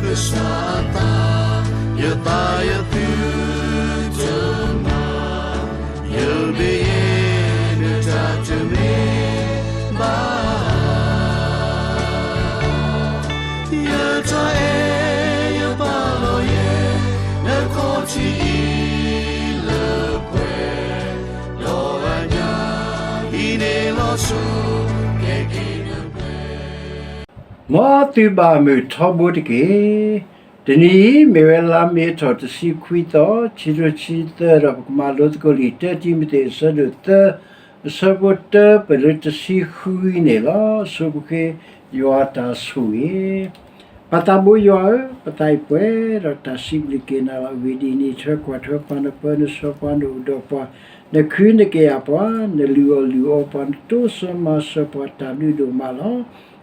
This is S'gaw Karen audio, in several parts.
ကစၢ်အသး, ယသးယသုတမၤ, ယမ့ၢ်ယဲ နတၢ်တမ့ၢ်ဘၣ် ယတၢ်အဲၣ်ယပာ်လီၤယဲ နခီၣ်ထံးအံၤလၢပှဲၤ, ဒီးအညၣ်အံၤန့ၣ်လီၤဆီ ကဲက့ၤနပှဲၤ မ်သုဘၣ်မုာ်ထီဘိတက့ၢ်. တနံၤအံၤ မ့ၢ်ဝဲလါမ့ၤထီၣ်တဆံခွံသီ, ခံကထိခံဆံသၢ ဒီးပကမၤလိသကိးလံာ် တၢတံၤမသ့း အဆၢဒိၣ်သၢ, အဆၢဖိတၢ ပလၢတဆံဃုန့ၣ်လီၤ. အဆိပဃ့ ယွၤတၢ်ဆိၣ်ဂ့ၤ ပၢ်သးဘိယွၤဧၢ, ပသးအံၤပှဲၤဒီးတၢ်စံးဘျုးက့ၤနၤလီၤ. အဂ့ၢ်ဒ်အံၤ, နဆှၢကွၢ်ထွဲပှၤနပၢနဆှၢပှၤနအိၣ်ဒီးပှၤ, နခုနကယၤပှၤ, နလုၢ်အီၣ်လုၢ်အီပှၤ, နတိစၢၤမၤစၢၤပှၤ တၢ်ဘျုးဒိၣ်မးလီၤ.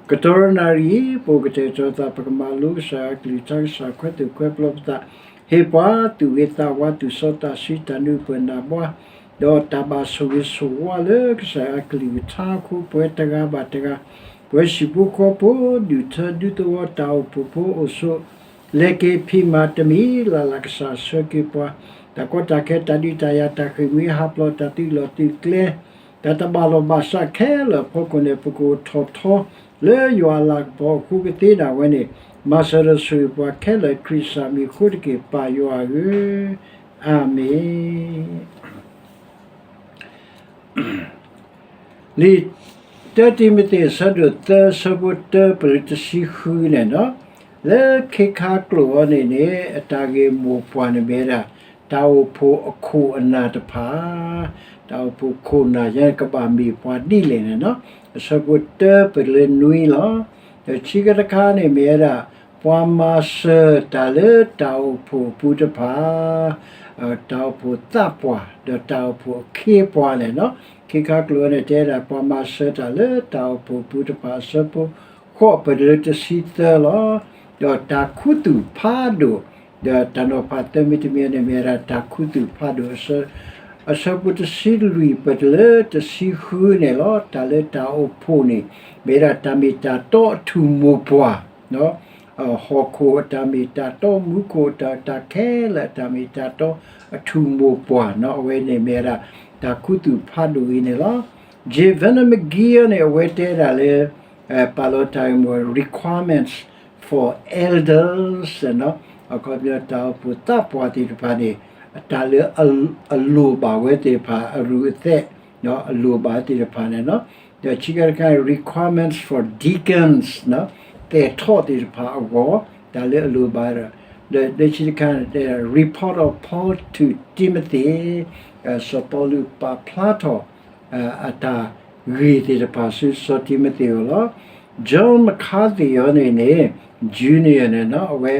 ကတီၢ်နၣ်ရံၣ်အံၤ ပအိၣ်ကတဲာ်ကတီၤသး ပကမၤလိကစၢ်ယွၤအကလုၢ်ကထါ ကစၢ်ခွဲးသူၣ်ခွဲးပျီပသး, ဟ့ၣ်ပှၤသူၣ်ဂ့ၤသးဝါ သူၣ်စီတၢ်ဆှံ တၢ်နၢ်ပၢၢ်နၢ်ဘှါ ဒီးတၢ်ဘၣ်ဆိၣ်ဂ့ၤဆိၣ်ဝါလၢကစၢ်ယွၤအကလုၢ်ကထါအဃိ ပဝဲတဂၤဘၣ်တဂၤ, ပဝဲဟံၣ်ဖိဃီဖိ, ဒူၣ်ထၢဒူသဝီ တၢ်အိၣ်ဖှိၣ်ဖိအိၣ်ဆိး လဲၤက့ၤဖံးမၤတမံၤလၢ်လၢ် ကစၢ်ဆှၢက့ၤပှၤ, တၢ်ကီတၢ်ခဲ တၢ်ဒုးတၢ်ယၤ တၢ်ဃ့ၢ်မှံဟးဖျိး တၢ်သုးလီၢ်သုးကျဲ တၢ်တဘၣ်လိာ်ဘၣ်စးခဲလၢာ်အဖီခိၣ်န့ၣ် ပကအိၣ်ထီၣ်ထီလၢယွၤအလၤကပီၤအဃိကသ့ဒၣ်ဝဲန့ၣ်, မၤစၢၤဒီးဆိၣ်ဂ့ၤပှၤခဲလၢာ် ခရံာ်စၢ်မံၤအဃိတက့ၢ် ပၢ်ယွၤဧၢ, အၤမ့ၣ်. လံာ်တၢတံၤမသ့း အဆၢဒိၣ်သၢ အဆၢဖိတၢ ပလၢတဆံဃုန့ၣ်လီၤ. လၢခ့ခါကျိာ်အံၤန့ၣ်န့ၣ် အတၢ်ဂ့ၢ်မိၢ်ပှၢ်န့ၣ်မ့ၢ်ဝဲဒၣ် တၢ်အိၣ်ဖှိၣ်အခိၣ်အနၢ်တဖၣ်, တၢ်အိၣ်ဖှိၣ်ခိၣ်နၢ်ယဲန့ၣ် ကဘၣ်မ့ၢ်ပှၤဒ်လဲၣ်န့ၣ်လီၤ. အဆၢဖိတၢ ပလၢနွံလီၤ. ဒီးခံခါတခါန့ၣ်မ့ၢ်ဝဲဒၣ် ပှၤမၤစၢၤတၢ်လၢတၢ်အိၣ်ဖှိၣ်အပူၤတဖၣ်, တၢ်အိၣ်ဖှိၣ်သးပှၢ် ဒီးတၢ်အိၣ်ဖှိၣ်အခ့အပှၤန့ၣ်လီၤ. ခ့ခါကျိာ်အံၤန့ၣ် တဲဒၣ် ပှၤမၤစၢၤတၢ်လၢတၢ်အိၣ်ဖှိၣ်အပူၤတဖၣ် အဆၢဖိဃိး ပလၢတဆံသၢလီၤ. ဒီးတၢ်ခူသူၣ်ဖးဒိၣ်, ဒီးတၢ်နီၤဖးသၢမံၤတမံၤန့ၣ်မ့ၢ်ဝဲဒၣ် တၢ်ခူသူၣ်ဖးဒိၣ် အဆၢဖိတဆံလွံၢ် ပလၢတဆံဃုန့ၣ်လီၤ. တၢ်လၢတၢ်အိၣ်ဖှိၣ်န့ၣ် မ့ၢ်ဝဲဒၣ်တၢ်မ့ၢ်တၢ်တီအထူၣ်မိၢ်ပှၢ်, ဟီၣ်ခိၣ်အတၢ်မ့ၢ်တၢ်တီ, မူခိၣ်အတၢ် တၢ်ခဲလၢာ်အတၢ်မ့ၢ်တၢ်တီ အထူၣ်မိၢ်ပှၢ်န့ၣ် အဝဲန့ၣ်မ့ၢ်ဝဲဒၣ် တၢ်ခူသူၣ်ဖးဒိၣ်အံၤန့ၣ်လီၤ. J Vernon McGee န့ၣ် အဝဲတဲဒၣ်လၢ ပာ်လီၤတၢ်ဂ့ၢ်မိၢ် requirements for elders အခီပညီ တၢ်အိၣ်ဖှိၣ်သးပှၢ်သ့ၣ်တဖၣ်န့ၣ် တၢ်လၢအလိၣ်ဘၣ်ဝဲသ့ၣ်တဖၣ် အရူၢ်အသဲး အလိၣ်ဘၣ်သ့ၣ်တဖၣ်န့ၣ်လီၤ. ဒီးခံခါတခါ requirements for deacons သဲးထီၣ်သ့ၣ်တဖၣ်အဂီၢ် တၢ်လၢအလိၣ်ဘၣ်ဒီး ဒီးခံခါတခါ report of Paul to Timothy စီၤပီလူးပာ်ဖျါထီၣ် အတၢ်ဂ့ၢ်သ့ၣ်တဖၣ်ဆူစီၤတံၤမသ့းအအိၣ်လီၤ. John MacArthur န့ၣ်န့ၣ် Junior န့ၣ်လီၤ အဝဲ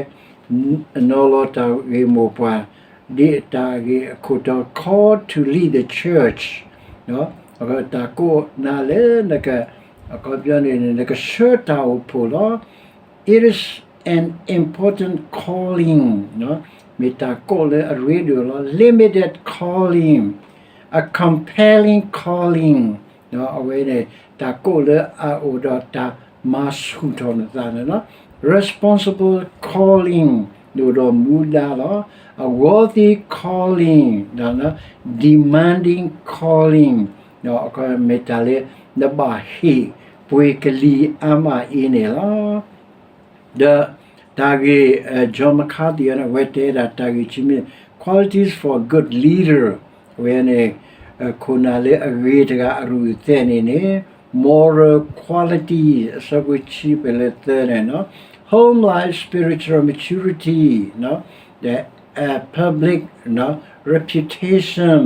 နီၤလီၤတၢ်ဂ့ၢ်မိၢ်ပှၢ် ဒ်အတၢ်ဂ့ၢ်အခိၣ်တီ Call to Lead the Church တၢ်ကိးနၤလၢနက အခီပညီန့ၣ် နကဆှၢတၢ်အိၣ်ဖှိၣ်လီၤ. It is an important calling မ့ၢ်တၢ်ကိးလၢအရ့ဒိၣ်လီၤ. Limited calling, a compelling calling အဝဲန့ၣ် တၢ်ကိးလၢအအိၣ်ဒီးတၢ်မၤဆူၣ်ထီၣ်နသးန့ၣ်လီၤ. Responsible calling အိၣ်ဒီးမူဒါလီၤ. A worthy calling, demanding calling မ့ၢ်တၢ်လၢနဘၣ်ဟ့ၣ်ပှ့ၤကလံၤအါမးအံၤန့ၣ်လီၤ. ဒီးတၢ်ဂ့ၢ် John MacArthur န့ၣ် အဝဲတဲဒၣ်တၢ်ဂ့ၢ်ဆံမ့ၢ် qualities for a good leader အဝဲန့ၣ် ခိၣ်နၢ်လၢအဂ့ၤတဂၤအရူၢ်အသဲးန့ၣ်န့ၣ် moral qualities အဆၢဖိဆံ ပလၢသၢန့ၣ်လီၤ. Home life, spiritual maturity, the public reputation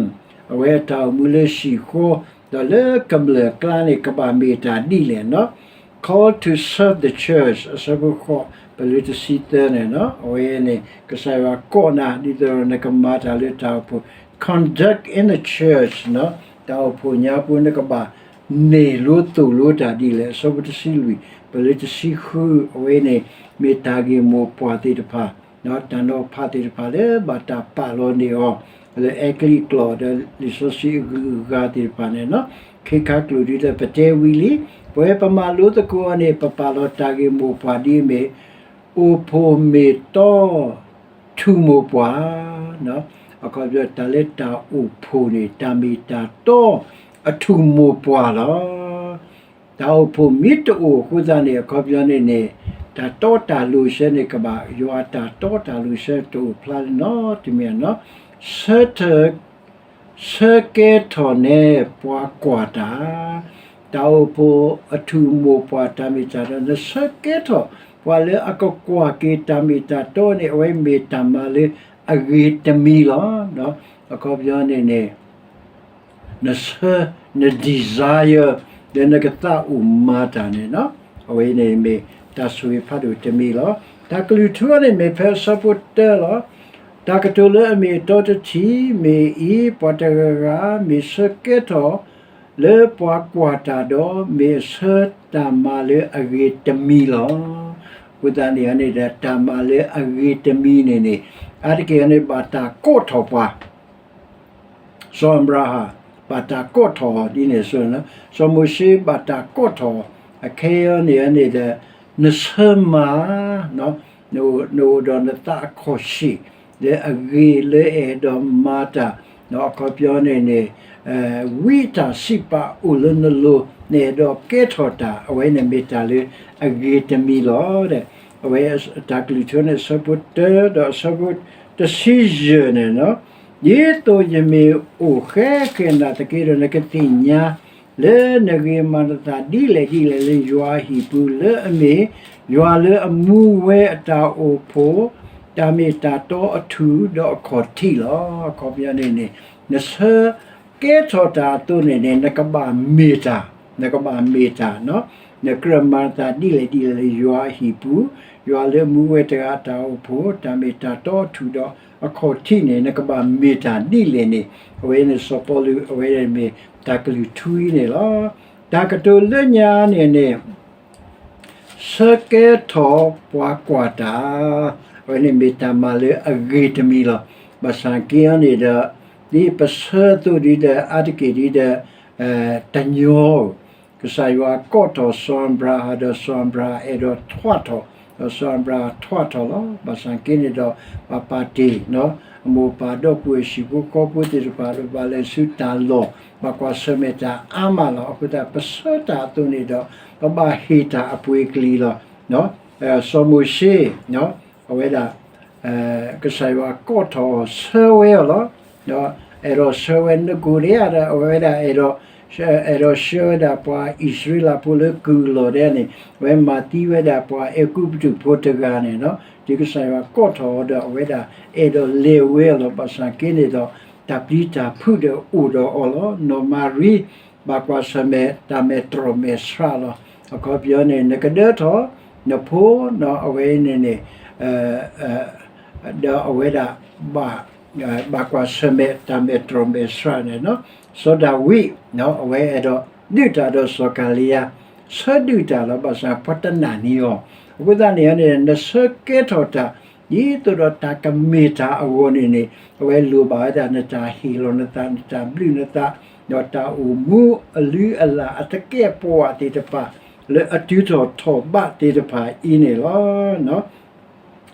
အဝဲအတၢ်အိၣ်မူလၢဟံၣ်ဃီ ဒီးလၢကမျၢၢ်အကျါန့ၣ် ကဘၣ်မ့ၢ်တၢ်ဒ်လဲၣ်န့ၣ်လီၤ. Call to serve the church အဆၢဖိဃိး ပလၢတဆံသၢန့ၣ်လီၤ. အဝဲန့ၣ် ကစၢ်ယွၤကိးနၤ ဒ်သိးဒီးနကမၤတၢ်လၢတၢ်အိၣ်ဖှိၣ် conduct in the church တၢ်အိၣ်ဖှိၣ်ညါပူၤ နကဘၣ်န့ၢ်လိသိၣ်လိတၢ်ဒ်လဲၣ်. အဆၢဖိတဆံလွံၢ် ပလၢတဆံဃု အဝဲန့ၣ် မ့ၢ်တၢ်ဂ့ၢ်မိၢ်ပှၢ်သ့ၣ်တဖၣ် တၢ်နီၤဖးသ့ၣ်တဖၣ်လၢဘၣ်တၢ်ပာ်လီၤန့ၢ်အီၤ လၢအဲကလံးကျိာ်ဒီးလံာ်စီဆှံအဂုၤအဂၤသ့ၣ်တဖၣ်န့ၣ်လီၤ. ခ့ခါကျိာ်ဒ်သိးပတဲဝံၤလံ, ပဝဲပမၤလိသကိးအီၤန့ၣ် ပပာ်လီၤတၢ်ဂ့ၢ်မိၢ်ပှၢ်ဒ်အမ့ၢ် အိၣ်ဖှိၣ်မ့ၢ်တီ ထူၣ်မိၢ်ပှၢ်, အခီပညီ တၢ်လၢတၢ်အိၣ်ဖှိၣ်န့ၣ် တၢ်မ့ၢ်တၢ်တီ အထူၣ်မိၢ်ပှၢ်လီၤ. တၢ်အိၣ်ဖှိၣ်မ့ၢ်တအိၣ်အဃိသတးန့ၣ် အခီပညီန့ၣ်န့ၣ် တၢ်တီတၢ်လိၤဆၢန့ၣ်ကဘၣ်, ယွၤအတၢ်တီတၢ်လိၤဆၢတအိၣ်ဖျါနီတမံၤနီၤ. ဆၢထၢၣ် ဆၢကဲထီၣ်နဲပှၤကွၢ်တၢ်, တၢ်အိၣ်ဖှိၣ်အထူၣ်မိၢ်ပှၢ်တၢ်မ့ၢ်တၢ်တီ နဆၢကဲထီၣ် ပှၤလၢအကကွၢ်က့ၤတၢ်မ့ၢ်တၢ်တီန့ၣ် အဝဲမ့ၢ်တၢ်မၤလၢအဂ့ၤတမံၤလီၤ. အခီပညီန့ၣ်န့ၣ် နဆၢ, န desire လၢနကသးအိၣ်မၤတၢ်န့ၣ်, အဝဲန့ၣ်မ့ၢ်တၢ်ဆိၣ်ဂ့ၤဖးဒိၣ်တမံၤလီၤ. တၢ်ကလုၢ်ထူန့ၣ်မ့ၢ်ဖဲအဆၢဖိတၢလီၤ. တၢ်ကတိၤလၢအမ့ၢ်အတီတထံၣ်မ့ၢ်အံၤ, ပှၤတဂၤဂၤမ့ၢ်ဆၢကဲထီၣ်လၢပှၤကွၢ်တၢ်ဒီး မ့ၢ်အဆၢတၢ်မၤလၢအဂ့ၤတမံၤလီၤ. အဃိသတးန့ၣ်န့ၣ်ဒီး တၢ်မၤလၢအဂ့ၤတမံၤန့ၣ်န့ၣ် အါတက့ၢ်န့ၣ် ဘၣ်တၢ်ကိးထီၣ်ပှၤ စီၤအၤဘြၤဟၣ် ဘၣ်တၢ်ကိးထီၣ်ဒ်န့ၣ်အသိး, စီၤမိၤၡ့ဘၣ်တၢ်ကိးထီၣ်, အခဲအံၤန့ၣ်န့ၣ်ဒီး နဆၢမၤ, နအိၣ်ဒီးနသးအခီၣ်ဆံၣ် လၢအဂ့ၤလၢအဲၣ်ဒိးမၤတၢ်, အခီပညီန့ၣ်န့ၣ် ဝံတၢ်စံးပာ်အိၣ်လၢနလိၤ နအဲၣ်ဒိးကဲထီၣ်တၢ် အဝဲန့ၣ်မ့ၢ်တၢ်လၢအဂ့ၤတမံၤလီၤ. အဝဲတၢ်ကလုၢ်ထူန့ၣ် အဆၢဖိတၢဒီးအဆၢဖိတဆံယဲၢ်န့ၣ်, ဒ်သိးယမ့ၢ်အိၣ်ဃဲဃဲနၤသက့ဒီး နကသ့ၣ်ညါ လၢနဂ့ၤမၤနသးဒ်လဲၣ်ဒ်လဲၣ်လၢယွၤအဟံၣ်ပူၤ လၢအမ့ၢ်ယွၤလၢအမူဝဲအတၢ်အိၣ်ဖှိၣ် တၢ်မ့ၢ်တၢ်တီအထူၣ်ဒီးအခီၣ်ထံးလီၤ. အခီပညီန့ၣ်န့ၣ် နဆၢကဲထီၣ်တၢ်အသိးန့ၣ်န့ၣ် နကဘၣ်မ့ၢ်တၢ်, နကဘၣ်မ့ၢ်တၢ်, နကြၢးမၤနသးဒ်လဲၣ်ဒ်လဲၣ်လၢယွၤအဟံၣ်ပူၤ, ယွၤလၢအမူဝဲတဂၤအတၢ်အိၣ်ဖှိၣ် တၢ်မ့ၢ်တၢ်တီအထူၣ်ဒီးအခီၣ်ထံးန့ၣ် နကဘၣ်မ့ၢ်တၢ်ဒ်လဲၣ်န့ၣ်, အဝဲန့ၣ်စီၤပီလူး အဝဲမ့ၢ်တၢ်ကလုၢ်ထူအံၤန့ၣ်လီၤ. တၢ်ကတိၤလၢညါန့ၣ်န့ၣ် ဆၢကဲထီၣ်ပှၤကွၢ်တၢ်, အဝဲန့ၣ်မ့ၢ်တၢ်မၤလၢအဂ့ၤတမံၤလီၤ. ဘၣ်ဆၣ်က့အီၤန့ၣ်ဒီး ဒ်ပဆၢအသိးဒ်ဒီး အါတက့ၢ်ဒ်ဒီး တညီဧိၤ, ကစၢ်ယွၤကိးထီၣ်စီၤအၤဘြၤဟၣ်ဒီး စီၤအၤဘြၤဟၣ်အဲၣ်ဒိးထွးထီၣ်, ဒီးစီၤအၤဘြၤဟၣ်ထွးထီၣ်လီၤ. ဘၣ်ဆၣ်က့န့ၣ်ဒီး ဘၣ်ပာ်တ့ၢ် အမိၢ်အပၢ်ဒီပုၢ်ဝဲၢ်ဟံၣ်ဖိဃီဖိသ့ၣ်တဖၣ် ဒီးဘၣ်လဲၤဆူတၢ်လီၢ် ဘၣ်ကွၢ်ဆၢၣ်မဲာ်တၢ်အါမးလီၤ. အဃိသတး ပဆၢတၢ်အသိးန့ၣ်ဒီး ပဘၣ်ဟ့ၣ်တၢ်အပှ့ၤကလံၤလီၤ. စီၤမိၤၡ့ အဝဲဒၣ် ကစၢ်ယွၤကိးထီၣ်အီၤဆၢဝဲအီၤလီၤ. အဲၣ်ဒိးဆှၢဝဲနကိၣ်ဒဲဧါဒီး အဝဲဒၣ် အဲၣ်ဒိးဆှၢဝဲဒၣ်ပှၤအံၣ်စရ့လးဖိလၢကုၢ်အလီၢ်ဒဲန့ၣ် အဝဲမၤသံဝဲဒၣ်ပှၤအဲၤကူပတူးဖိတဂၤန့ၣ်လီၤ. ဒ်ကစၢ်ယွၤကိးထီၣ်အီၤဒီး အဝဲဒၣ်အဲၣ်ဒိးလဲၤဝဲအီၤလီၤ. ဘၣ်ဆၣ်က့န့ၣ်ဒီး တၢ်ပျံၤတၢ်ဖုးဒီးအိၣ်ဒီးအီၤလီၤ. နီၢ်မၤရံ ဘၣ်ကွၢ်ဆၢၣ်မဲာ်တၢ်မဲာ်တြီၢ်မဲာ်ဆှးလီၤ. အခီပညီန့ၣ် နကဒၢထီၣ် နဖိ အဝဲန့ၣ်န့ၣ် ဒီးအဝဲဒၣ် ဘၣ်ကွၢ်ဆၢၣ်မဲာ်တၢ်မဲာ်တြီၢ်မဲာ်ဆှးန့ၣ်လီၤ. စီၤဒၤဝံး အဝဲအဲၣ်ဒိးဒုးတၢ်ဒီးစီၤကၤလံယါ, ဆၢဒုးတၢ်လီၤ. ဘၣ်ဆၣ်ပှၤတနာ်န့ၢ်အီၤ, အဃိသတးန့ၣ်န့ၣ် နဆၢကဲထီၣ်တၢ် ဒ်သိးဒီးတၢ်ကမ့ၢ်တၢ်အဂီၢ်န့ၣ်န့ၣ် အဝဲလိၣ်ဘၣ်ဝဲဒၣ်နတၢ်ဟ့ၣ်လီၤနသး နတၢ်ဘျုးနသး ဒီးတၢ်အိၣ်မူအလုၢ်အလၢ်အသကဲးပဝးသ့ၣ်တဖၣ် လၢအတုၤထီၣ်ထီၣ်ဘးသ့ၣ်တဖၣ်အံၤန့ၣ်လီၤ.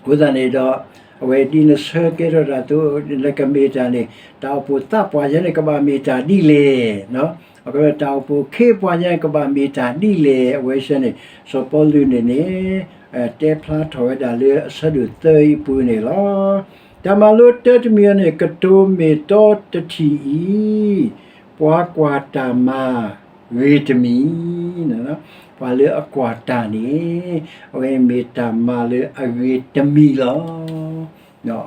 အဃိသတးန့ၣ်ဒီး အဝဲဒ်နဆၢကဲထီၣ်တၢ်အသိး နကမ့ၢ်တၢ်န့ၣ် တၢ်အိၣ်ဖှိၣ်သးပှၢ်ယဲန့ၣ် ကဘၣ်မ့ၢ်တၢ်ဒ်လဲၣ်, အဃိတၢ်အိၣ်ဖှိၣ်ခ့ပှၤယဲန့ၣ် ကဘၣ်မ့ၢ်တၢ်ဒ်လဲၣ် အဝဲဆၢန့ၣ် စီၤပီလူးန့ၣ်န့ၣ် တဲဖျါထီၣ်ဝဲဒၣ်လၢအဆၢဒိၣ်သၢအံၤအပူၤန့ၣ်လီၤ. တၢ်မၤလိတၢတမံၤအံၤန့ၣ် ကတိၤမ့ၢ်တီတထံၣ်အံၤ ပှၤကွၢ်တၢ်မၤ ဂ့ၤတမံၤ, ပှၤလၢအကွၢ်တၢ်န့ၣ် အဝဲမ့ၢ်တၢ်မၤလၢအဂ့ၤတမံၤလီၤ.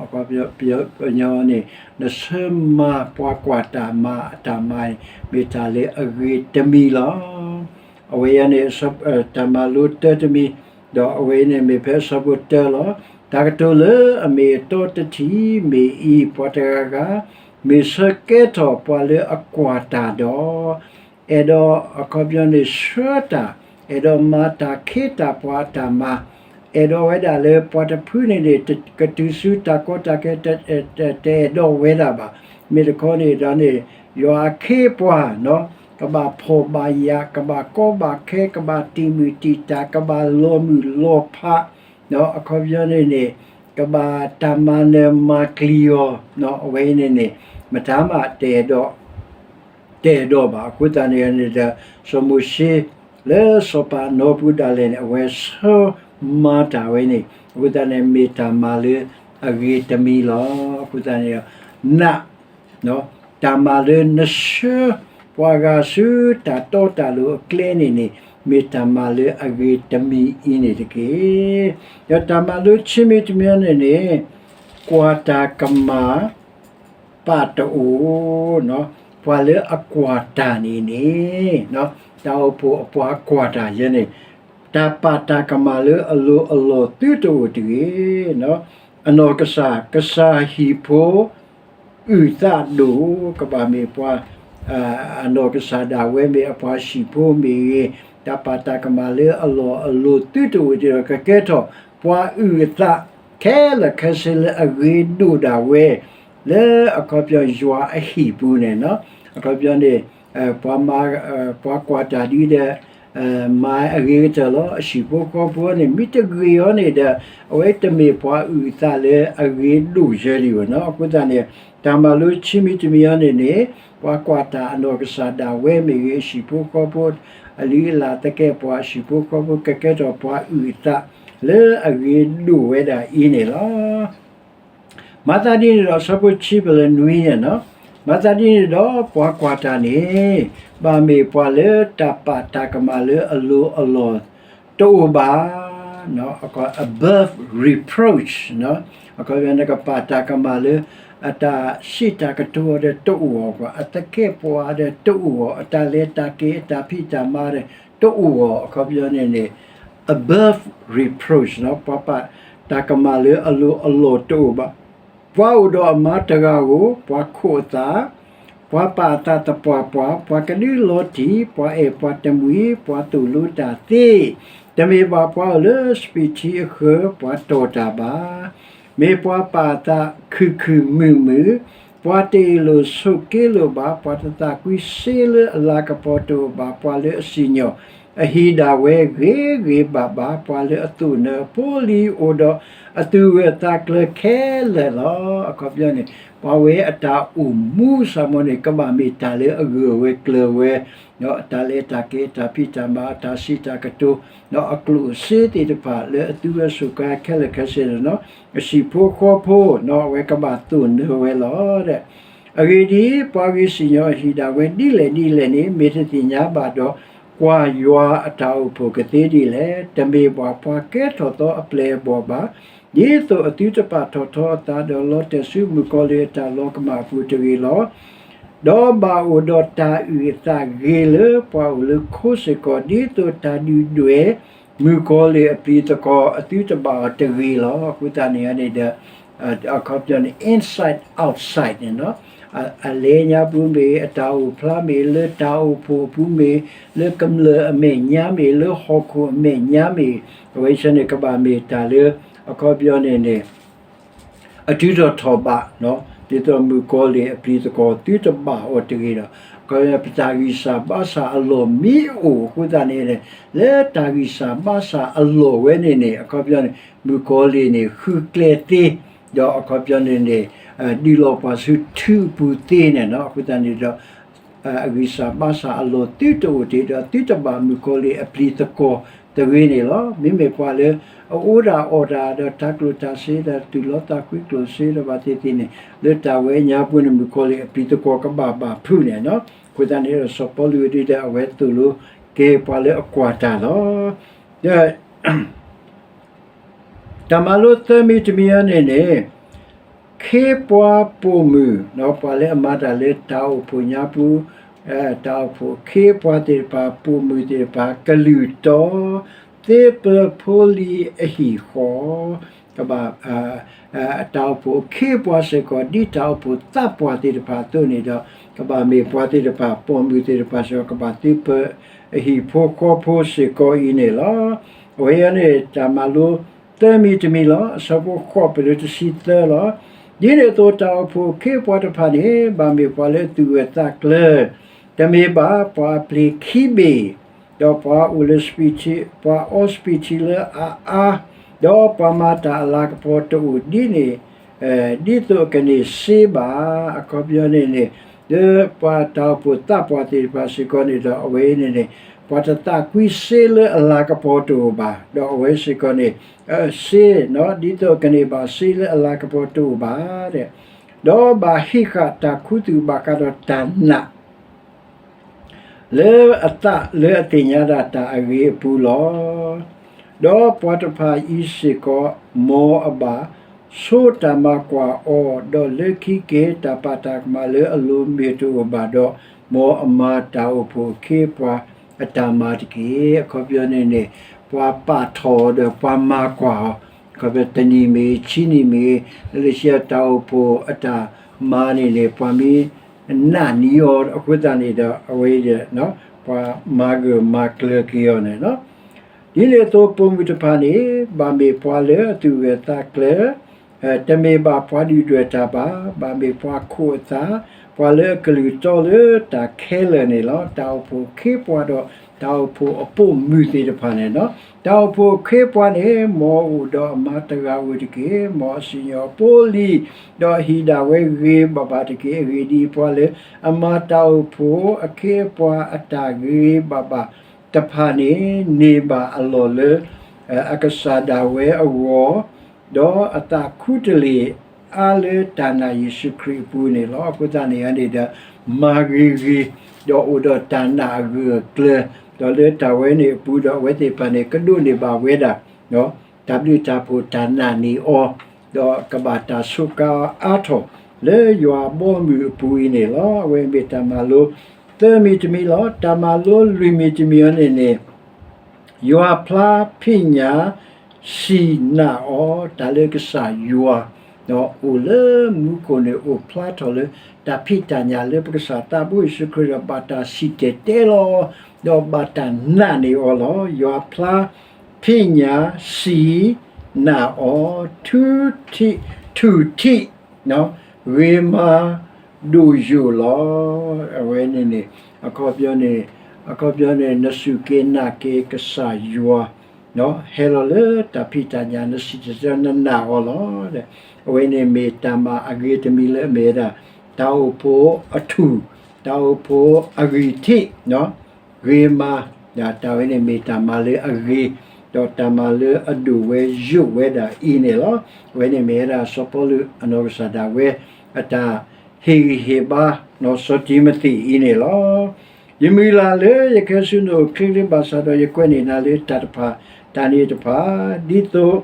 အခီပညီန့ၣ် နဆၢမၤပှၤကွၢ်တၢ်မၤအတၢ်မၤန့ၣ် မ့ၢ်တၢ်လၢအဂ့ၤတမံၤလီၤ. အဝဲအံၤန့ၣ် တၢ်မၤလိတၢတမံၤ, ဒီးအဝဲအံၤန့ၣ်မ့ၢ်ဖဲအဆၢဖိတၢလီၤ. တၢ်ကတိၤလၢအမ့ၢ်အတီတထံၣ်မ့ၢ်အံၤ, ပှၤတဂၤဂၤ မ့ၢ်ဆၢကဲထီၣ်ပှၤလၢအကွၢ်တၢ်ဒီး အဲၣ်ဒိးအခီပညီန့ၣ်ဆှၢတၢ်, အဲၣ်ဒိးမၤတၢ်ခ့တၢ်ပှၤအတၢ်မၤ, အဲၣ်ဒိးဝဲဒၣ်လၢပှၤတဖုန့ၣ်န့ၣ် ကတုၤဆူတၢ်ကီတၢ်ခဲ တအဲၣ်ဒိးဝဲဒၣ်ဘၣ်. မ့ၢ်တခီန့ၣ်ဒီးန့ၣ် ယွၤအခ့အပှၤ ကဘၣ်ဖှီၣ်ဘၣ်ယာ်, ကဘၣ်ကီဘၣ်ခဲ, ကဘၣ်တံာ်မုၢ်တံာ်တာ်, ကဘၣ်လီၤမုၢ်လီၤဖး, အခီပညီန့ၣ်န့ၣ် ကဘၣ်တၢ်မၤနၢၤမၤကျံၤအီၤ, အဝဲအံၤန့ၣ်န့ၣ် မတၤမး တအဲၣ်ဒိး တအဲၣ်ဒိးဘၣ်. အဃိသတးန့ၣ်န့ၣ်ဒီး စီၤမိၤၡ့ လၢစီၤပၤအနီၢ်ပူၤဒၣ်လဲာ်န့ၣ် အဝဲဆၢမၤတၢ်ဝဲန့ၣ် အဃိသတးန့ၣ် မ့ၢ်တၢ်မၤလၢအဂ့ၤတမံၤလီၤ. အဃိသတးန့ၣ်ဒီး န တၢ်မၤလၢနဆှၢပှၤဂၤဆူတၢ်တီတၢ်လိၤအကျဲန့ၣ်န့ၣ် မ့ၢ်တၢ်မၤလၢအဂ့ၤတမံၤအံၤန့ၣ်တက့ၢ်. ဒီးတၢ်မၤလိခံမံၤတမံၤန့ၣ်န့ၣ် ကွၢ်တၢ်ကမၣ် ပာ်တအိၣ်, ပှၤလၢအကွၢ်တၢ်န့ၣ်န့ၣ်, တၢ်အိၣ်ဖှိၣ်အပှၤကွၢ်တၢ်ယဲန့ၣ်, တၢ်ပာ်တၢ်ကမၣ်လၢအလိၤအလီၢ်သုတအိၣ်တဂ့ၤ. အနီၢ်ကစၢ်, ကစၢ်ဟံၣ်ဖိ အုၣ်သးဒိၣ်, ကဘၣ်မ့ၢ်ပှၤ အနီၢ်ကစၢ်ဒၣ်ဝဲမ့ၢ်အပှၤဟံၣ်ဖိမ့ၢ်ဂ့ၤ, တၢ်ပာ်တၢ်ကမၣ်လၢအလီၢ်အလိၤသုတအိၣ်ဒီးကကဲထီၣ် ပှၤအုၣ်အသးခဲလၢာ်ခဲဆ့လၢအဂ့ၤဒိၣ်ဒၣ်ဝဲ လၢအခီပညီယွၤအဟံၣ်ပူၤန့ၣ်, အခီပညီန့ၣ် ပှၤမၤ ပှၤကွၢ်တၢ်ဒ်ဒီး မၤအဂ့ၤကတၢၢ်လီၤ. အဟံၣ်ဖိဃီဖိန့ၣ် မ့ၢ်တဂ့ၤအီၤန့ၣ်ဒီး အဝဲတမ့ၢ်ပှၤအုၣ်အသးလၢအဂ့ၤဒိၣ်ယၢလံဘၣ်နီၤ. အဃိသတးန့ၣ် တၢ်မၤလိခံမံၤတမံၤအံၤန့ၣ်န့ၣ် ပှၤကွၢ်တၢ်အနီၢ်ကစၢ်ဒၣ်ဝဲမ့ၢ်ဂ့ၤ, အဟံၣ်ဖိဃီဖိ အလုၢ်အလၢ်သကဲးပဝး အဟံၣ်ဖိဃီဖိ ကကဲထီၣ်ပှၤအုၣ်အသး လၢအဂ့ၤဒိၣ်ဝဲဒၣ်အံၤန့ၣ်လီၤ. မၤသးဒ်န့ၣ်ဒီး အဆၢဖိခံဖဲလၢနွံန့ၣ်နီၤ, မၤသးဒ်န့ၣ်ဒီး ပှၤကွၢ်တၢ်န့ၣ် ဘၣ်မ့ၢ်ပှၤလၢတၢ်ပာ်တၢ်ကမၣ်လၢအလိၤအလီၢ်တအိၣ်ဘၣ်, above reproach, အခီပညီ နကပာ်တၢ်ကမၣ်လၢ အတၢ်စံးတၢ်ကတိၤအီၤဒီးတအိၣ်အီၤ, အသကဲးပဝးဒီးတအိၣ်အီၤ, အတၢ်လဲၤတၢ်က့ၤ အတၢ်ဖံးတၢ်မၤဒီးတအိၣ်အီၤ, အခီပညီန့ၣ်န့ၣ် above reproach, ပှၤပာ်တၢ်ကမၣ်လၢအလိၤအလီၢ်တအိၣ်ဘၣ်. ပှၤအိၣ်ဒီးအမါတဂၤဧိၤ, ပှၤခိးအသး, ပှၤပာ်အသးသပှၢ်ပှၢ်, ပှၤကဒုလီၤတံၢ်, ပှၤအဲၣ်ပှၤတမှံၤ, ပှၤသိၣ်လိတၢ်သ့, တမ့ၢ်ဘၣ်ပှၤအိၣ်လၢစပံးထံအဃၢၤ, ပှၤတီၢ်တၢ်ဘၣ် မ့ၢ်ပှၤပာ်အသးခုၣ်ခုၣ်မုာ်မုာ်, ပှၤတအ့ၣ်လိာ်ဆိးက့လိာ်ဘၣ်, ပှၤတသးကွံစ့လၢအလၤကပီၤတအိၣ်ဘၣ်, ပှၤလၢအစံၣ်ညီၣ်အဟံၣ်ဒၣ်ဝဲဂ့ၤဂ့ၤဘၣ်ဘၣ်, ပှၤလၢအသိၣ်နၢၤအဖိလံၤအိၣ်ဒီးအသူၣ်ဂၢၢ်သးကျၢၤခဲလၢာ်လီၤ. အခီပညီန့ၣ် ပှၤဝဲအတၢ်အိၣ်မူစ့ၢ်ကီးန့ၣ် ကဘၣ်မ့ၢ်တၢ်လၢအဂၢၢ်ဝဲကျၢၤဝဲ ဒီးအတၢ်လဲၤတၢ်က့ၤ အတၢ်ဖံးတၢ်မၤ အတၢ်စံးတၢ်ကတိၤ ဒီးအကျိၣ်အစ့သ့ၣ်တဖၣ်လၢအသူဝဲစူးကါခဲလၢာ်ခဲဆ့န့ၣ်လီၤ. အဟံၣ်ဖိဃီဖိ အဝဲကဘၣ်သိၣ်နၢၤဝဲလီၤ. အဂ့ၢ်ဒ်အံၤ, ပှၤဂ့ၤစံၣ်ညီၣ်အဟံၣ်ဒၣ်ဝဲဒ်လဲၣ်ဒ်လဲၣ်န့ၣ် မ့ၢ်တသ့ၣ်ညါဘၣ်ဒီး ကွၢ်ယွၤအတၢ်အိၣ်ဖှိၣ်ကသ့ဒ်လဲၣ်. တမ့ၢ်ဘၣ်ပှၤကဲထီၣ်သီအပျဲၢ်အဘီၣ်ဘၣ်, ဒ်သိးအသုတပာ်ထီၣ်ထီအသးဒီးလီၤတဲာ်ဆူမုၣ်ကီၤလံၢ်အတၢ်လီၤကမၣ်အပူၤတဂ့ၤလီၤ. ဒီးဘၣ်အိၣ်ဒီးတၢ်အုၣ်အသးဂ့ၤလၢပှၤအိၣ်လၢခိစ့ၢ်ကီး ဒ်သိးတၢ်ဒုၣ်ဒွဲၣ်မုၣ်ကီၤလံၢ်အပျံၤသကီး အသုတဘၣ်အီၤတဂ့ၤလီၤ. အဃိသတးန့ၣ်န့ၣ်ဒီး အခီပညီန့ၣ် inside outside န့ၣ်နီၤ, အလဲညါပူၤမ့ၢ် အတၢ်အိၣ်ဖျါမ့ၢ် လၢတၢ်အိၣ်ဖှိၣ်အပူၤမ့ၢ် လၢကမျၢၢ်အမဲာ်ညါမ့ၢ် လၢဟီၣ်ခိၣ်အမဲာ်ညါမ့ၢ် အဝဲဆၢန့ၣ်ကဘၣ်မ့ၢ်တၢ်လၢ အခီပညီန့ၣ်န့ၣ် အတုၤထီၣ်ထီၣ်ဘး ဒ်သိးမုၣ်ကီၤလံၢ်အပျံၤသကီးသုတဘၣ်အီၤတဂ့ၤဒီး အခီပညီပတၢ်ဂံၢ်စၢ်ဘါစၢ်အလီၢ်မ့ၢ်အိၣ်အဃိသတးန့ၣ် လၢတၢ်ဂံၢ်စၢ်ဘါစၢ်အလီၢ်ဝဲန့ၣ်န့ၣ် အခီပညီန့ၣ် မုၣ်ကီၤလံၢ်န့ၣ် ဃုကျဲသ့ ဒီးအခီပညီန့ၣ်န့ၣ် ဒုးလီၤပှၤဆူထုအပူၤသ့န့ၣ်နီၤ. အဃိသတးန့ၣ်ဒီး အဂံၢ်စၢ်ဘါစၢ်အလီၢ်သုတအိၣ်တ့ၢ်ဒီး သုတဘၣ်မုၣ်ကီၤလံၢ်အပျံၤသကီးတဂ့ၤန့ၣ်လီၤ. မ့မ့ၢ်ပှၤလၢ အအိၣ်ဒၣ်အီၣ်ဒၣ်ဒီးတၢ်ကျိၣ်တၢ်စ့ဒီး သူၣ်လီသးကွံကျိၣ်စ့ဒီးဘၣ်သ့ၣ်သ့ၣ်န့ၣ် လၢတၢ်ဝဲညါပူၤန့ၣ် မုၣ်ကီၤလံၢ်အပျံၤသကီးကဘၣ်ဘၣ်ဖုးန့ၣ်နီၤ. အဃိသတးန့ၣ်ဒီး စီၤပီလူးဒ်ဒီး အဝဲသိၣ်လိက့ၤပှၤလၢအကွၢ်တၢ်လီၤ. ဒီး တၢ်မၤလိသၢမံၤတမံၤအံၤန့ၣ်န့ၣ် ခ့ပှၤပိာ်မုၣ် ပှၤလၢအမၤတၢ်လၢတၢ်အိၣ်ဖှိၣ်ညါပူၤ တၢ်အိၣ်ဖှိၣ်ခ့ပှၤသ့ၣ်တဖၣ် ပိာ်မုၣ်သ့ၣ်တဖၣ် ကလုၢ်တီ သ့ပၢဖိလံၤအဟံၣ်ဃီ ကဘၣ် တၢ်အိၣ်ဖှိၣ်အခ့အပှၤစ့ၢ်ကီး ဒ်တၢ်အိၣ်ဖှိၣ်သးပှၢ်သ့ၣ်တဖၣ်အသိးန့ၣ်ဒီး ကဘၣ်မ့ၢ်ပှၤသ့ၣ်တဖၣ် ပိာ်မုၣ်သ့ၣ်တဖၣ်စ့ၢ်ကီး ကဘၣ်သ့ပၢအဟံၣ်ဖိဃီဖိစ့ၢ်ကီးအံၤန့ၣ်လီၤ. အဝဲအံၤန့ၣ် တၢ်မၤလိသၢမံၤတမံၤလီၤ. အဆၢဖိဃိးဖဲလၢတဆံသၢလီၤ. ဒ်န့ၣ်အသိး တၢ်အိၣ်ဖှိၣ်အခ့အပှၤတဖၣ်န့ၣ် ဘၣ်မ့ၢ်ပှၤလၢအသူၣ်ဂၢၢ်သးကျၢၤ, တမ့ၢ်ဘၣ်ပှၤအပျ့ၤခံဘ့ၣ်, ဒီးပှၤအိၣ်လၢစပံးထံ, ပှၤအီစပံးထံလၢအအါ ဒီးပှၤမၤတၢ်အလၤကပီၤတအိၣ်ဒ်န့ၣ် ဒ်သိးအကန့ၢ်စ့ဘၣ်. အခီပညီန့ၣ်န့ၣ် လၢပှၤတၢ်အိၣ်ဖှိၣ်သးပှၢ်သ့ၣ်တဖၣ်စ့ၢ်ကီးန့ၣ်ဒီး အဝဲန့ၣ်န့ၣ် ပှၤတသးကွံစ့လၢအလၤကပီၤတအိၣ်ဘၣ်, ဒီးအဝဲစ့ၢ်ကီးန့ၣ် စ့ ဒ်သိးအကန့ၢ်ဘၣ်စ့လၢအလၤကပီၤတအိၣ်ဘၣ် ဒီးဘၣ်ဟ့ၣ်ဃာ်တၢ်ခူသူၣ်ဘၣ်ဃးဒီးတၢ်နာ် လၢအသးလၢအသ့ၣ်ညါဒၣ်တၢ်အဂ့ၤအပူၤလီၤ. ဒီးပှၤတဖၣ်အံၤစ့ၢ်ကီး မ်အဘၣ်ဆိတၢ်မၤကွၢ်အီၤ, ဒီးလၢခံက့ၤ တၢ်ပာ်တၢ်ကမၣ်လၢအလိၤမ့ၢ်တအိၣ်ဘၣ်ဒီး မ်အမၤတၢ်အိၣ်ဖှိၣ်အခ့အပှၤအတၢ်မၤတက့ၢ်. အခီပညီန့ၣ်န့ၣ် ပှၤပာ်ထီၣ်အီၤဒီးပှၤမၤကွၢ်အီၤ, အခီပညီတနံၤမ့ၢ် ဆံနံၤမ့ၢ် လၢလၢဆံအတၢ်အိၣ်ဖှိၣ်အတၢ်မၤန့ၣ်န့ၣ် ပှၤမ့ၢ် နာ်န့ၢ်အီၤအဃိသတးန့ၣ်ဒီး အဝဲအံၤဒီး ပှၤမၤဂၢၢ်မၤကျၢၤက့ၤအီၤန့ၣ်လီၤ. ဒ်န့ၣ်အသိးပိာ်မုၣ်တဖၣ်န့ၣ် ဘၣ်မ့ၢ်ပှၤလၢအသူၣ်ဂၢၢ်သးကျၢၤ, တမ့ၢ်ဘၣ်ပှၤဒုၣ်ဒွဲၣ်တၢ်ဘၣ်, ဘၣ်မ့ၢ်ပှၤခိၣ်အသး, ပှၤလၢအကလုၢ်တီလၢတၢ်ခဲလၢာ်န့ၣ်လီၤ. တၢ်အိၣ်ဖှိၣ်အခ့အပှၤဒီး တၢ်အိၣ်ဖှိၣ်အပိာ်မုၣ်သ့ၣ်တဖၣ်န့ၣ်လီၤ. တၢ်အိၣ်ဖှိၣ်အခ့အပှၤန့ၣ် မ်အအိၣ်ဒီးအမါတဂၤဧိၤတက့ၢ်. မ်အစံၣ်ညီၣ်အဖိအလံၤ, ဒီးအဟံၣ်ဒၣ်ဝဲဂ့ၤဂ့ၤဘၣ်ဘၣ်တက့ၢ်. အဂ့ၢ်ဒ်အံၤ, ပှၤလၢအမၤတၢ်အိၣ်ဖှိၣ်အခ့အပှၤအတၢ်ဂ့ၤဂ့ၤဘၣ်ဘၣ်တဖၣ်န့ၣ် န့ၢ်ဘၣ်အလီၢ်လၢ အကစၢ်ဒၣ်ဝဲအဂီၢ်, ဒီးအသးခူတလ့ၢ်အါလၢတၢ်နာ်ယ့ၣ်ၡူးခရံာ်အပူၤန့ၣ်လီၤ. အဃိသတးန့ၣ်န့ၣ်ဒီး မၤဂ့ၤဂ့ၤ, ဒီးအိၣ်ဒီးတၢ်နာ်အဂၢၢ်အကျၢၤ, ဒီးလၢတၢ်ဝဲန့ၣ်အပူၤဒီး အဝဲသ့ၣ်တဖၣ်န့ၣ် ကဒိးန့ၢ်ဘၣ်ဝဲဒၣ် တၢ်ဘျုးတၢ်ဖှိၣ်တၢ်နာ်န့ၢ်အီၤ, ဒီးကဘၣ်တၢ်စူးကါအါထီၣ် လၢယွၤအဘီအမုၢ်အပူၤအံၤန့ၣ်လီၤ. အဝဲမ့ၢ်တၢ်မၤလိသၢမံၤတမံၤလီၤ. တၢ်မၤလိလွံၢ်မံၤတမံၤအံၤန့ၣ်န့ၣ် ယွၤဖျါဖံးညၣ် စံၣ်နာ်အီၤ, တၢ်လၢကစၢ်ယွၤ ဒီးအိၣ်လၢမူခိၣ်န့ၣ် အိၣ်ဖျါထီၣ်လၢတၢ်ဖံးတၢ်ညၣ်လၢပကစၢ်သးဘိယ့ၣ်ၡူးခရံာ်ဒီး ဘၣ်တၢ်စံၣ်တဲၤတဲလီၤအီၤ, ဒီးဘၣ်တၢ်နာ်န့ၢ်အီၤလီၤ. ယွၤဖျါဖံးညၣ် စံၣ်နာ်အီၤ, ထူးထံး ထူးထံး ဂ့ၤမၤဒိၣ်ယိာ်လီၤ. အဝဲန့ၣ်န့ၣ် အခီပညီန့ၣ် အခီပညီန့ၣ် နစူၢ်က့ၤနာ်က့ၤကစၢ်ယွၤ ဟဲလီၤလၢတၢ်ဖံးတၢ်ညၣ် နစံၣ်တဲၤတဲလီၤ နနာ်အီၤလီၤ. အဝဲန့ၣ်မ့ၢ်တၢ်မၤအဂ့ၤတမံၤလၢအမ့ၢ်ဝဲဒၣ် တၢ်အိၣ်ဖှိၣ်အထူၣ်, တၢ်အိၣ်ဖှိၣ်အဂံၢ်ထံး ဂ့ၤမၤ, တၢ်ဝဲန့ၣ်မ့ၢ်တၢ်မၤလၢအဂ့ၤ, ဒီးတၢ်မၤလၢအဒိၣ်ဝဲယိာ်ဝဲဒၣ်အံၤန့ၣ်လီၤ. အဝဲန့ၣ်မ့ၢ်ဝဲဒၣ်စီၤပီလူးအနီၢ်ကစၢ်ဒၣ်ဝဲ အတၢ်ဟ့ၣ်ဂံၢ်ဟ့ၣ်ဘါ စီၤတံၤမသ့းအံၤန့ၣ်လီၤ. ယမုၢ်လၢ်လၢယကဟဲဆူနအိၣ်ချ့ချ့ဘၣ်ဆၣ်ဒီး ယကွဲးန့ၢ်နၤလၢတၢ်တဖၣ် တၢ်န့ၣ်တဖၣ် ဒ်သိး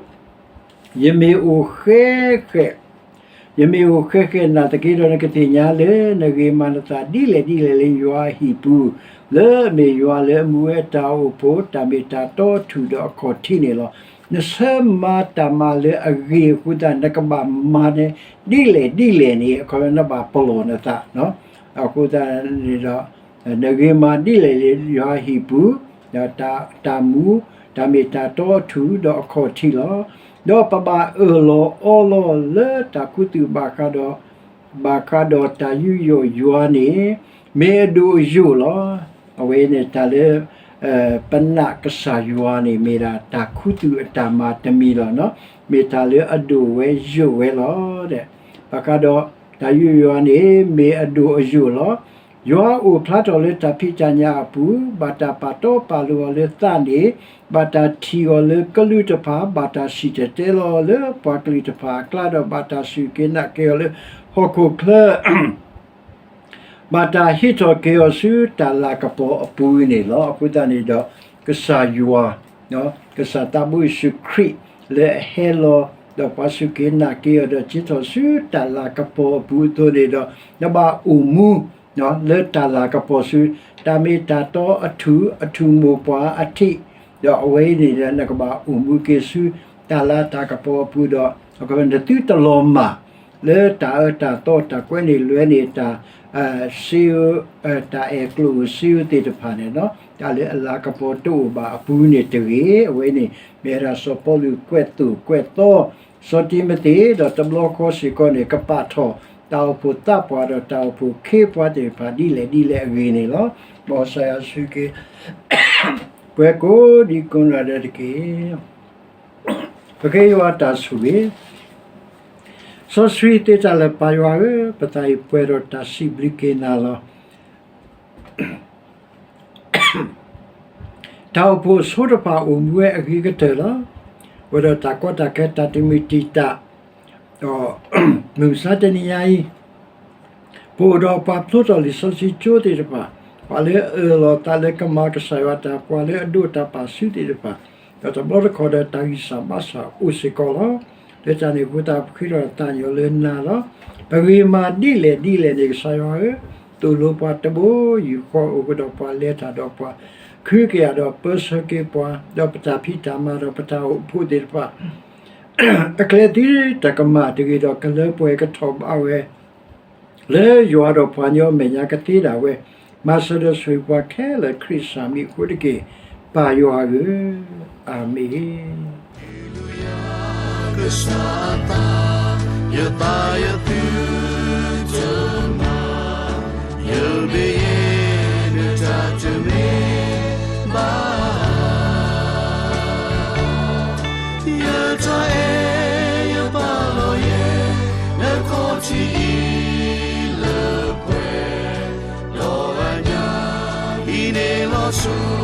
ယမ့ၢ်အိၣ်ဃဲဃဲ ယမ့ၢ်အိၣ်ဃဲဃဲနာ်သက့ဒီး နကသ့ၣ်ညါလၢနဂ့ၤမၤနသးဒ်လဲၣ်ဒ်လဲၣ်လၢယွၤအဟံၣ်ပူၤ, လၢအမ့ၢ်ယွၤလၢအမူဝဲအတၢ်အိၣ်ဖှိၣ် တၢ်မ့ၢ်တၢ်တီအထူၣ်ဒီးအခီၣ်ထံးန့ၣ်လီၤ. နဆၢမၤတၢ်မၤလၢအဂ့ၤအဃိသတး နကဘၣ်မၤန့ၣ်ဒ်လဲၣ်ဒ်လဲၣ်န့ၣ် အခီပညီနဘၣ်ပလီၢ်နသး အဃိသတးန့ၣ်ဒီး နဂ့ၤမၤဒ်လဲၣ်လၢယွၤအဟံၣ်ပူၤ, ဒီးတၢ်မူ, တၢ်မ့ၢ်တၢ်တီအထူၣ်ဒီးအခီၣ်ထံးလီၤ. ဒီးပဘၣ်အၢၣ်လီၤအီလီၤလၢတၢ်ခူသူၣ်ဘၣ်ဃးဒီး, ဘၣ်ဃးဒီးတၢ်ယူးယီၣ်ယွၤန့ၣ် မ့ၢ်အဒိၣ်အယိာ်လီၤ. အဝဲန့ၣ်တၢ်လၢ ပနာ်ကစၢ်ယွၤန့ၣ် မ့ၢ်ဒၣ်တၢ်ခူသူၣ်အတၢ်မၤတမံၤလီၤ. မ့ၢ်တၢ်လၢအဒိၣ်ဝဲယိာ်ဝဲလီၤ. ဘၣ်ဃးဒီးတၢ်ယူးယီၣ်ယွၤန့ၣ် မ့ၢ်အဒိၣ်အယိာ်လီၤ. ယွၤအိၣ်ဖျါထီၣ်လၢတၢ်ဖံးတၢ်ညၣ်အပူၤ, ဘၣ်တၢ်ပာ်တီပာ်လိၤအီၤလၢသးန့ၣ်, ဘၣ်တၢ်ထံၣ်အီၤလၢကလုာ်တဖၣ်, ဘၣ်တၢ်စံၣ်တဲၤတဲလီၤအီၤလၢပှၤကလုာ်တဖၣ်အကျါ, ဒီးဘၣ်တၢ်စူၢ်က့ၤနာ်က့ၤအီၤလၢဟီၣ်ခိၣ်ချၢ ဘၣ်တၢ်ဟ့ၣ်ထီၣ်က့ၤအီၤဆူတၢ်လၤကပီၤအပူၤန့ၣ်လီၤ. အဃိသတးန့ၣ်ဒီး ကစၢ်ယွၤ, ကစၢ်သးဘိယ့ၣ်ၡူးခရံာ် လၢအဟဲလီၤ ဒီးပှၤစူၢ်က့ၤနာ်က့ၤအီၤဒီး က့ၤထီၣ်ဆူတၢ်လၤကပီၤအပူၤအသိးန့ၣ်ဒီး နဘၣ်အိၣ်မူ လၢတၢ်လၤကပီၤဆူ တၢ်မ့ၢ်တၢ်တီအထူၣ်, အထူၣ်မိၢ်ပှၢ်အထံး, ဒီးအဝဲအံၤန့ၣ်ဒီး နကဘၣ်အိၣ်မူက့ၤဆူ တၢ်လၤတၢ်ကပီၤအပူၤဒီး နသုတလီၤမၢ် လၢတၢ်အၢတၢ်သီ တၢ်ကွဲန့ၢ်လွဲန့ၢ်တၢ် စ့ဧၢ, တၢ်အဲၣ်ကျိၣ်ဧိၤစ့ဧိၤသ့ၣ်တဖၣ်န့ၣ်လီၤ. တၢ်လၢအလၤကပီၤတအိၣ်ဘၣ်အပူၤန့ၣ်တဂ့ၤ. အဝဲန့ၣ် မ့ၢ်ဝဲဒၣ်စီၤပီလူးကွဲးသိၣ်ကွဲးသီ စီၤတံၤမသ့း ဒီးတဘျီဃီစ့ၢ်ကီးန့ၣ် ကပာ်ထီၣ်တၢ်အိၣ်ဖှိၣ်သးပှၢ်ဒီးတၢ်အိၣ်ဖှိၣ်ခ့ပှၤသ့ၣ်တဖၣ်ဒ်လဲၣ်ဒ်လဲၣ်အဂ့ၢ်န့ၣ်လီၤ. မ်ကစၢ်ယွၤဆိၣ်ဂ့ၤ ပှၤကိးဒံကိးနီၢ်ဒဲးတက့ၢ်. ပကဲယွၤတၢ်ဆိၣ်ဂ့ၤ, စီဆှံသ့တၢ်လၢပၢ်ယွၤဧၢ, ပသးအံၤပှဲၤဒီးတၢ်စံးဘျုးက့ၤနၤလီၤ. တၢ်အိၣ်ဖှိၣ်အဆိတဖၣ်အိၣ်မူဝဲအဂ့ၤကတၢၢ်လီၤ. အိၣ်ဒီးတၢ်ကီတၢ်ခဲ တၢ်တမုာ်တံာ်တာ်, ဒီးမုၢ်မဆါတနံၤညါအံၤ ပအိၣ်ဒီးပှၤဖျိထီၣ်လံာ်စီဆှံကၠိသ့ၣ်တဖၣ်, ပှၤလၢအအၢၣ်လီၤသးလၢကမၤကစၢ်ယွၤတၢ်, ပှၤလၢအဒိးတၢ်ပာ်စုသ့ၣ်တဖၣ်, ဒီးတဘျီတခီၣ်ဒီးတၢ်ဂံၢ်စၢ်ဘါစၢ်အိၣ်စ့ၢ်ကီးလီၤ. လၢတၢ်န့ၣ်အဃိသတး ပဃ့ထီၣ်သးညီလၢနၤလီၤ. ပဂ့ၤမၤဒ်လဲၣ်ဒ်လဲၣ်န့ၣ် ကစၢ်ယွၤဧၢ, သိၣ်လိပှၤတဘိယူၢ်ဃီ အိၣ်ဃုာ်ဒီးပှၤလဲၤတၢ်ဒီးပှၤ, ခုကယာ်ဒီးပၢဆှၢက့ၤပှၤ, ဒီးပတၢ်ဖံးတၢ်မၤဒီးပတၢ်အိၣ်ဖှိၣ်သ့ၣ်တဖၣ် အကျဲသ့တကမၣ်တဂ့ၤဒီး ကလၢပှဲၤကထီၣ်ဘးဝဲ လၢယွၤဒီးပှၤကညီအမဲာ်ညါကသ့ဒၣ်ဝဲ, မၤစၢၤဒီးဆိၣ်ဂ့ၤပှၤခဲလၢာ် ခရံာ်စၢ်မံၤအဃိတက့ၢ်, ပၢ်ယွၤဧၢ, အၤမ့ၣ်. ကစၢ်အသး, ယသးယသုတမၤ, ယဘၣ်ယဲနတၢ်တမ့ၢ်ဘၣ် ယတၢ်အဲၣ်ယပာ်လီၤယဲ နခီၣ်ထံးအံၤလၢပှဲၤဒီးအညၣ်, ဟံးန့ၢ်လီၤဆူ